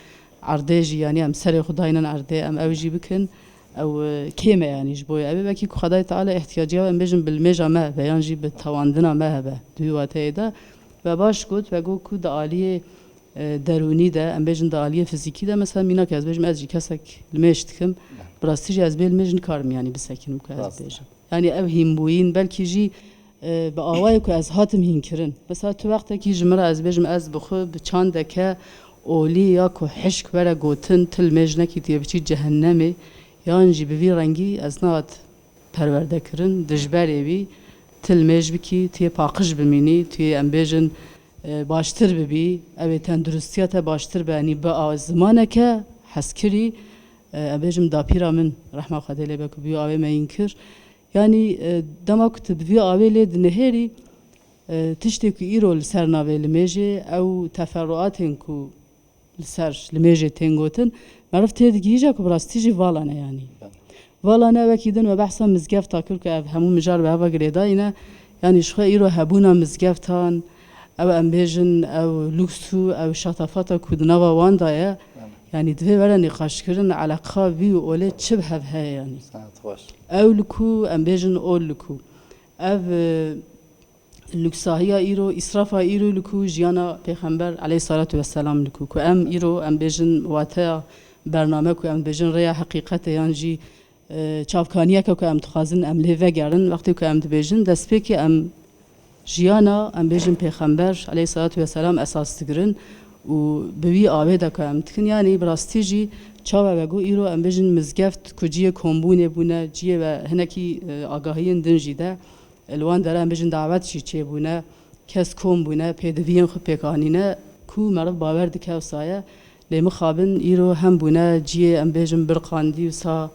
erdê jî, yanî em serê xwe daynin erdê, em ew jî bikin, ew, e, kêm e, yanî ji bo ew ê. Wekî ku Xwedayê Teala îhtiyaciya, em bêjin, bi limêja me hebe, yan jî bi tewandina me hebe, di wî wateyê de. We baş got, we got ku di aliyê, e, derûnî de, em bêjin di aliyê fizîkî de, mesela mînak ez bêjim, ez jî kesek limêj dikim, bi rastî jî ez bê limêj nikarim, yanî bisekinim ku ez bêjim. Yanî ev hînbûyîn, belkî jî, e, bi awayê ku ez hatim hînkirin. Mesela tu wextekî ji min re ez bêjim, ez bi xwe bi çandeke olî ya ku hişk were gotin, tu limêj nekî, tu yê biçî cehennemê, yan jî bi vî rengî ez nehat perwerde kirin, dijberê wî tu limêj bikî, tu yê paqij bimînî, tu yê, em bêjin, e, baştir bibî, ew ê tenduristiya te baştir be, yanî bi a-, zimaneke hezkirî, e, em bêjim dapîra min, rehma Xwedê lê be, ku bi wî avê me hîn kir. Yanî, e, dema ku tu bi vî avê lê dinihêrî, e, tiştê ku îro li ser navê limêjê, ew teferruatên ku li ser limêjê tên gotin, meriv tê digihîje ku bi rastî jî vala ne, yanî. Vala ne, wekî din me behsa mizgefta kir ku ev hemû mijar bi heva girêdayî ne. Yanî ji xwe îro hebûna mizgeftan, ew em bêjin, ew lûks û ew şatafata ku di nava wan de ye, yanî divê were nîqaşkirin, eleqa vî û olê çi bi hev heye, yanî. Ew li ku, em bêjin, ol li ku. Ev, e, luksahiya îro, îsrafa îro li ku jiyana Pêxember aleyhissalatu vesselam li ku. Ku em îro, em bêjin, wateya bername ku em dibêjin rêya heqîqetê yan jî, e, çavkaniyeke ku em dixwazin em lê vegerin, wextê ku em dibêjin, destpêkê em jiyana, em bêjin, Pêxember aleyhissalatu vesselam esas digirin û bi wî avê de ku em dikin, yanî bi rastî jî çawa we got îro em bêjin mizgeft ku cihê kombûnê bûne, cihê we hinekî, e, agahiyên din jî de, li wan dera em bêjin dawet jî çêbûne, kes kom bûne, pêdiviyên xwe pêk anîne, ku meriv bawer dike wisa ye. Lê mixabin îro hem bûne ciyê, em bêjin, birqandî wisa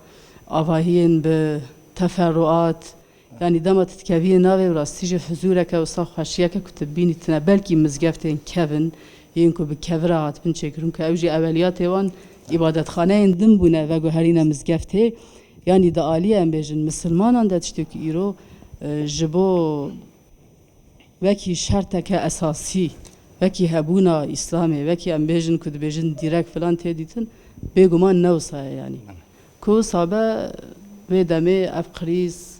avahiyên bi teferruat, yanî dema tu dikeviyê navê, bi rastî jî huzûreke wisa xweşiyeke ku tu bînî tune. Belkî mizgeftên kevin yên ku bi kevira hatibin çêkirin, ku ew jî eweliyatê wan îbadetxaneyên din bûne veguherîne mizgeftê. Yanî di aliyê, em bêjin, misilmanan de tiştê ku îro, e, ji bo wekî şerteke esasî, wekî hebûna Îslamê, wekî, em bêjin, ku dibêjin dîrek filan tê dîtin, bêguman ne wisa ye, yanî. Ku wisa be, vê demê ev krîz,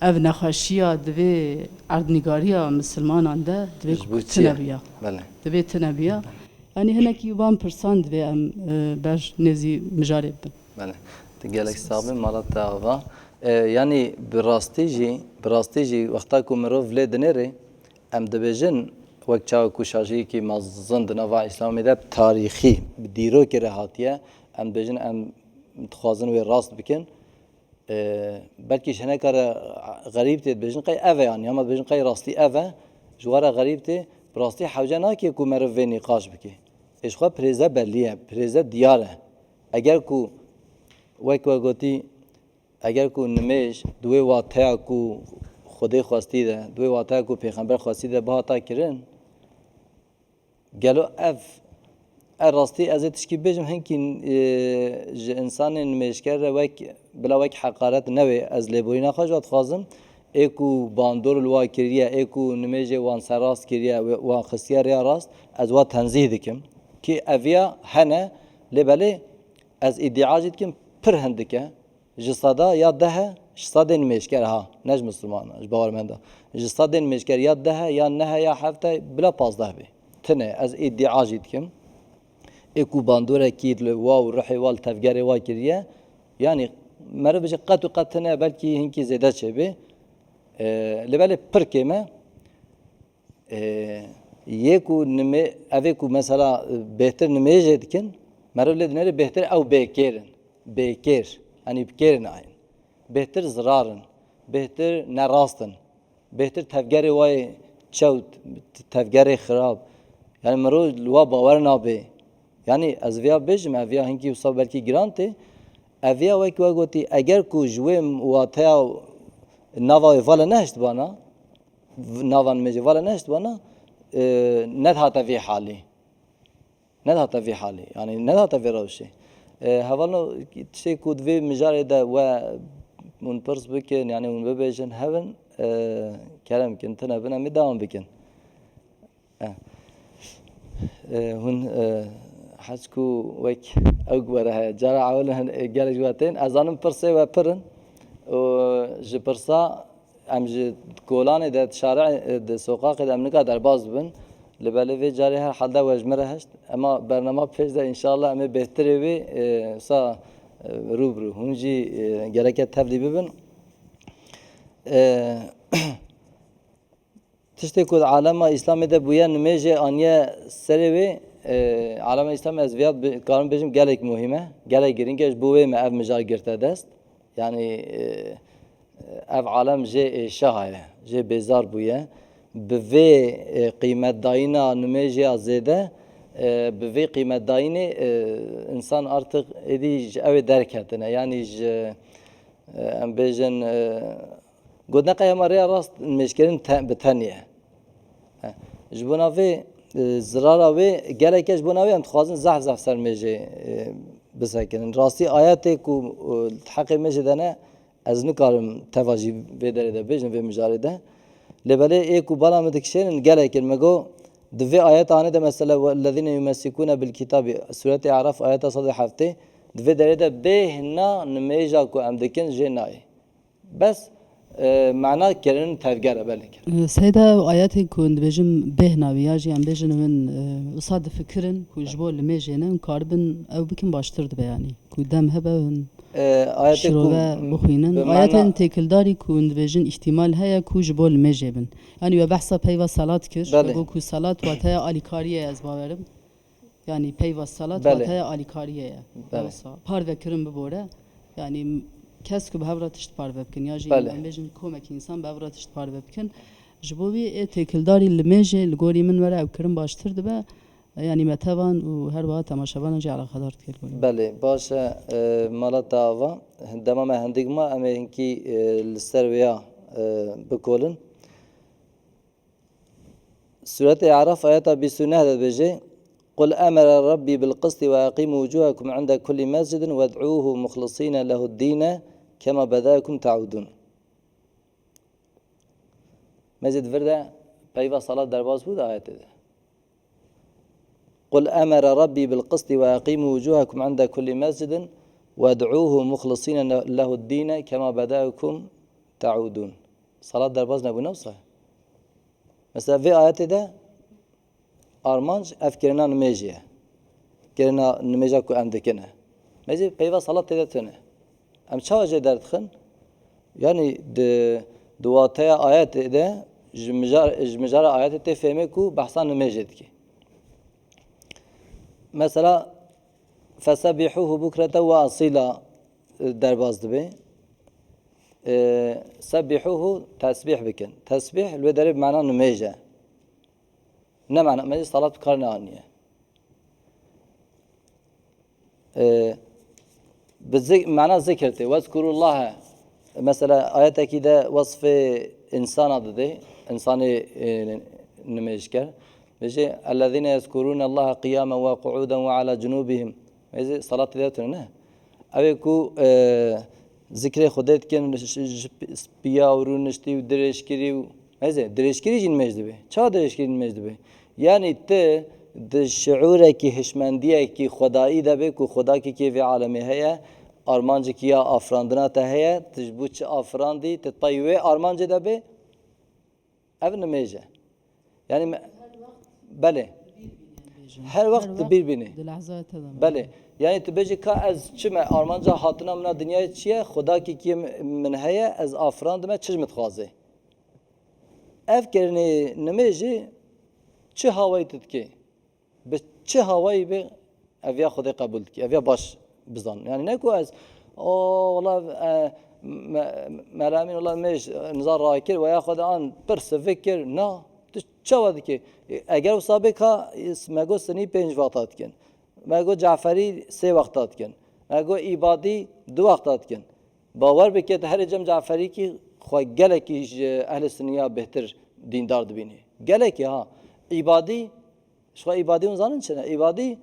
ev nexweşiya di vê erdnîgariya misilmanan de divê ku tune biya. Divê tune biya. Yanî hinekî van pirsan divê em, e, ber nêzî mijarê bibin. Belê. Tu gelek sax be, mala te ava. E, yanî bi rastî jî, bi rastî jî wexta ku mirov lê dinêrê, em dibêjin, wek çawa ku şajiyekî mezin di nava Îslamê de bi tarîxî, bi dîrokê re hatiye, em dibêjin, em dixwazin wê rast bikin. E, belkî ji hineka re xerîb tê dibêjin, qey ev e, yanî, hema dibêjin, qey rastî ev e, ji we re xerîb tê, bi rastî hewce nake ku meriv vê nîqaş bike. Ê ji xwe pirêze belî ye, pirêze diyar e. Eger ku, wek we gotî, Eger ku nimêj di wê wateya ku Xwedê xwestî de, di wê wateya ku Pêxember xwestî de bihata kirin, gelo ev, ev rastî ez ê tişkî bêjim, hinkî, e, ji însanê nimêjker re wek, bila wek heqaret newê, ez lêborîna xwe ji we dixwazim. Ê ku bandor li wa kiriye, ê ku nimêjê wan serrast kiriye, we-, wan xistiye rêya rast, ez wa tenzîh dikim. Kî eviya hene, lê belê ez îdia jî dikim, pir hindik e. Ji seda ya deh e, ji sedê nimêjker ha, ne ji misilman, ji bawermenda. Ji sedê nimêjker ya deh e, ya neh e, ya heft e, bila pazdeh bê. Tine, ez îdia jî dikim. Ê ku bandorekî li wa û ruhê wa li tevgerê wa kiriye, yanî meriv bêje qet û qet tine, belkî hinkî zêde çêbê. Ee, lê belê pir kêm e. Ee, yê ku nimê-, evê ku mesela, e, bêhtir nimêjê dikin, meriv lê dinêrê bêhtir ew bêkêr in. Bêkêr. Yanî bi kêr nayên. Bêhtir zirar in. Bêhtir nerast in. Bêhtir tevgerê wayê çewt, tevgerê xirab. Yanî mirov li wa bawer nabe. Yanî ez viya bêjim, ev viya hinkî wisa belkî giran tê. Ev viya wekî we gotî, eger ku ji wê wateya nava wê vala nehiştibana, v-, nava nimêjê vala nehiştibana, e, nedihate vê halê. Nedihate vê halê. Yanî nedihate vê rewşê. E, hevalno, tiştê ku di vê mijarê de we hûn pirs bikin, yanî hûn bibêjin, hebin, e, kerem bikin, tune bin, em ê dewam bikin. E, e, hûn, e, hez ku wek ew ku were heye. Cara ewil hin, e, gelek ji we tên. Ez zanim pirsê we pir in. Û ji pirsa em ji kolanê de, di şarê, e, di soqaqê de em nika derbas bibin. Li belê vê carê her halde we ji min re hişt. Ema bernama pêş de înşallah em ê bêhtirê wê, e, wisa, e, rû bi rû. Hûn jî, e, gereke tevlî bibin. E, Tiştê ku di alema Îslamê de bûye, nimêjê aniye serê wê, e, alema Îslamê ez viya bi-, karim bêjim gelek muhîm e, gelek girîng e, ji bo wê me ev mijar girte dest. Yanî, e, ev alem jê êşiha ye, jê bêzar bûye. Bi vê, e, qîmetdayîna nimêjê ya zêde, e, bi vê qîmetdayînê, e, însan artık êdî ji ew ê derketine. Yanî ji, e, em bêjin, e, Gotineke hema rêya rast nimêjkirin te-, bi tenê ye. He. Ji bona vê, e, zirara wê, gelek e ji bona wê em dixwazin zehf zehf ser nimêjê, e, bisekirin. Rastî ayetê ku, e, di heqê nimêjê de ne, ez nikarim teva jî vê derê de bêjim, vê mijarê de. Lê belê ê ku bala min dikişênin gelek in. Me got, di vê ayeta anê de mesela, "Wellezîne yumessikûne bil kitâbî", Sûretê Araf, ayeta sed û heftê, di vê derê de bêhna nimêja ku em dikin jê nayê. Bes, e, mana kirin tevger e, belê kirin. E, Seyda, ew ayetên ku hûn dibêjin bêhna wî, ya jî em bêjin hûn, e, wisa difikirin ku ji bo limêjê ne, hûn karibin ew bikin baştir dibe, yanî ku dem hebe hûn E, ayetê ku şirove m-, bixwînin. Bi mana ayetên têkildarî ku hûn dibêjin îhtîmal heye ku ji bo limêjê bin. Yanî we behsa peyva salat kir, Belê. we got ku salat wateya alîkariyê ye, ez bawerim. Yanî peyva salat Belê. wateya alîkariyê ye. Belê. Wisa parve kirin bibore. Yanî kes ku bi hev re tişt parve bikin, ya jî Belê. em bêjin komekî însan bi hev re tişt parve bikin. Ji bo vî ê têkildarî limêjê li gorî min were ew kirin baştir dibe. Yanî me tevan û her wiha temaşevanan jî eleqedar dike li gorî min. Belê, baş e, e, mala te ava. Dema me hindik ma, em ê hinkî, e, li ser wêya, e, bikolin. Sûretê Araf ayeta bîst û neh de dibêje, "Qul emere Rabbî bil qistî ve eqîmû wucûhekum inde kullî mescidin wed'ûhu muxlisîne lehuddîne kema bedaekum te'ûdûn." Mezî di vir de peyva salat derbas bû di ayetê de. "Qul emere Rabbî bil qistî ve eqîmû wucûhekum inde kullî mescidin wed'ûhu muxlisîne lehuddîne kema bedaekum te'ûdûn." Salat derbas nebû, ne wisa? Mesela vê ayetê de armanc ev kirina nimêjê ye. Kirina nimêja ku em dikin e. Mezî peyva salat tê de tune. Em çawa jê derdixin? Yanî di, di wateya ayetê de ji mijar-, ji mijara ayetê tê fêmê ku behsa nimêjê dike. Mesela, "Fesebbihûhu bukreten ve asîla", e, derbas dibe. E, "Sebbihûhu", tesbîh bikin. Tesbîh li wê derê bi mana nimêj e. Ne mana, me salat bi kar neaniye. E, bi zik-, mana zikir tê. "Wezkurullahe", Mesela ayetekî de wesfê însana dide, însanê, e, nimêjker. Bêje, "Ellezîne yezkurûne Allahe qiyâmen ve qu'ûden ve alâ cunûbihim." Bêje, salatê de tune ne. Ew ê ku, e, zikrê Xwedê dikin, ji, ji piya û rûniştî û dirêjkirî û, bêje, dirêjkirî jî nimêj dibe. Ça dirêjkirî nimêj dibe? Yanî tu di şiûrekî, hişmendiyekî xwedayî de bê ku xwedakî kê vê alemê heye, armancekî ya afirandina te heye, tu ji bo çi afirandî, tu di pey wê armancê de bê, ev nimêj e. Yanî me-, belê. Her wext di bîr bînî. Di lehzaya te de. Belê. Yanî tu bêjî ka ez çi me, armanca hatina min a dinyayê çi ye, xwedakî kê min heye, ez afirandime, çi ji min dixwaze. Ev kirinê nimêjê çi hawayî tu dikê? Bi çi hawayî be, ev ya Xwedê qebûl dike, ev ya baş bizan. Yani ne ku ez, o, wala, e, me-, Melamîn wala mêj niza rakir, we ya Xwedê an pir sivik kir, na, tu çawa dikê? E, eger wisa bê ka, me got sinî pênc wexta dikin. Me got Caferî sê wexta dikin. Me got Îbadî du wexta dikin. Bawer bike, tu herê cem Caferî kî xwe gelekî ji ehlê siniya bêhtir dîndar dibînî. Gelekî ha. Îbadî, ji xwe Îbadî hûn zanin çi ne? Îbadî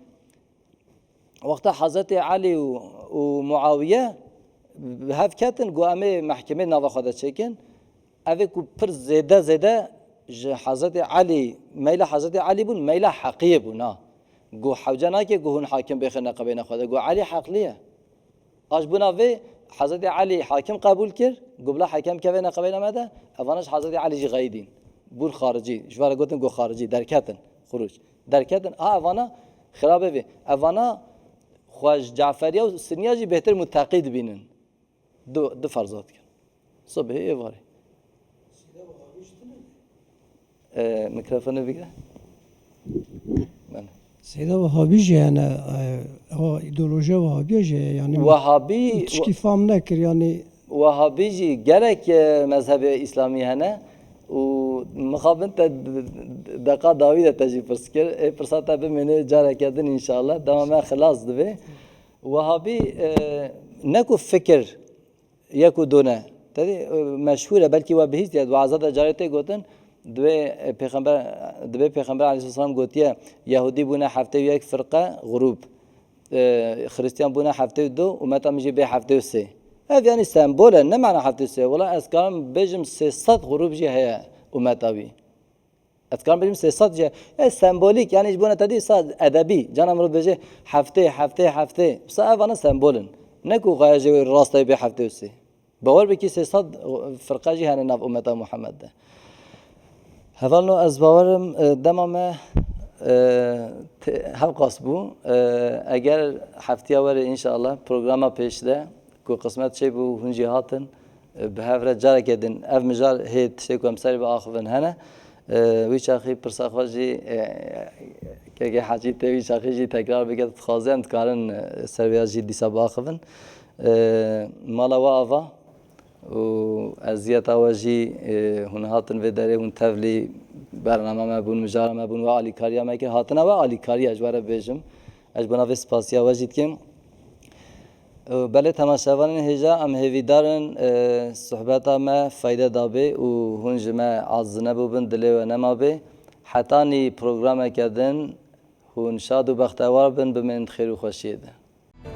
wexta Hezretê Elî û, û Muawiye bi hev ketin, got, "Em ê mehkemê nava xwe de çêkin." Ev ê ku pir zêde zêde ji Hezretê Elî, meyla Hezretê Elî bûn, meyla heqiyê bûn, ha. Got, "Hewce nake ku hûn hakim bêxin neqebeyna xwe de." Got, "Elî heqlî ye." A ji bona vê Hezretê Elî hakim qebûl kir, got, "Bila hekem keve neqebeyna me de." Evana ji Hezretê Elî jî xeyidîn. Bûn xaricî. Ji van re gotin, got, "Xaricî." Derketin. Xuruc. Derketin. A evana xirabe vê. Evana xwe ji Caferiya û Siniya jî bêhtir muteqî dibînin. Du, du ferza dikin. Sibê, êvarê. E, mikrofonu bigire. Ben. Seyda Wehabî jî yani, e, o ideolojiya Wehabiya jî yani Wehabî, tişkî fam nekir yani. Wehabî jî gelek, e, mezhebê îslamî hene û mixabin te d-, d-, deqa dawî de te jî pirs kir. Ê pirsa te bimêne careke din înşallah. Dema me xilas dibe. Wehabî, e, ne ku fikir yek û du ne. Tedî, e, meşhûr e, belkî we bihîstiye, di weaza de carê tê gotin, divê, e, pêxember, divê pêxember aleyhisselam gotiye, Yahûdî bûne heftê û yek firqe, grûp. E, Xristiyan bûne heftê û du, umeta min jî bê heftê û sê. Ev yanî sembol e, ne mana heftê û sê. Wela ez karim bêjim sê sed grûp jî heye umeta wî. Ez karim bêjim sê sed jî, e, sembolîk, yanî ji bona te dî sa edebî, cana mirov dibêje heftê, heftê, heftê. Wisa ev ana sembol in. Ne ku xwe jê rast e bê heftê û sê. Bawer bikî sê sed firqe jî hene nav ummeta Muhammed de. Hevalno ez bawerim, e, dema me, e, te-, hevqas bû. E, eger heftiya were înşallah programa pêş de ku qismet çêbû hûn jî hatin, e, bi hev re careke din ev mijar hê tiştê ku em serî biaxivin hene. E, wî çaxî pirsa xwe jî, e, keke Hecî tê wî çaxî jî tekrar bike, dixwaze em dikarin, e, ser vêya jî dîsa biaxivin. E, mala we ava û eziyeta we jî, e, hûn hatin vê derê, hûn tevlî bername me bûn, mijara me bûn, we alîkariya me kir. Hatina we alîkariya ji we re bêjim. Ez ji bona vê spasiya we jî dikim. Belê temaşevanên hêja, em hêvîdar in, e, sohbeta me feyde dabê û hûn ji me aciz nebûbin, dilê we nemabê. Hetanî programeke din hûn şad û bextewar bin, bimên di xêr û xweşiyê de.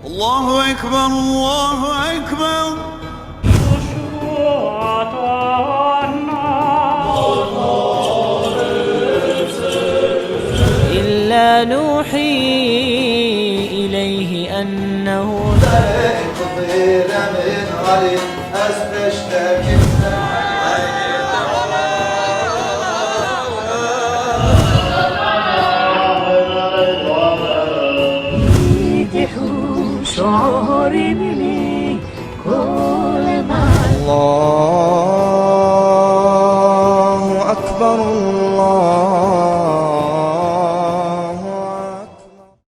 Allahu Ekber, Allahu Ekber. إلا نوحي إليه أنه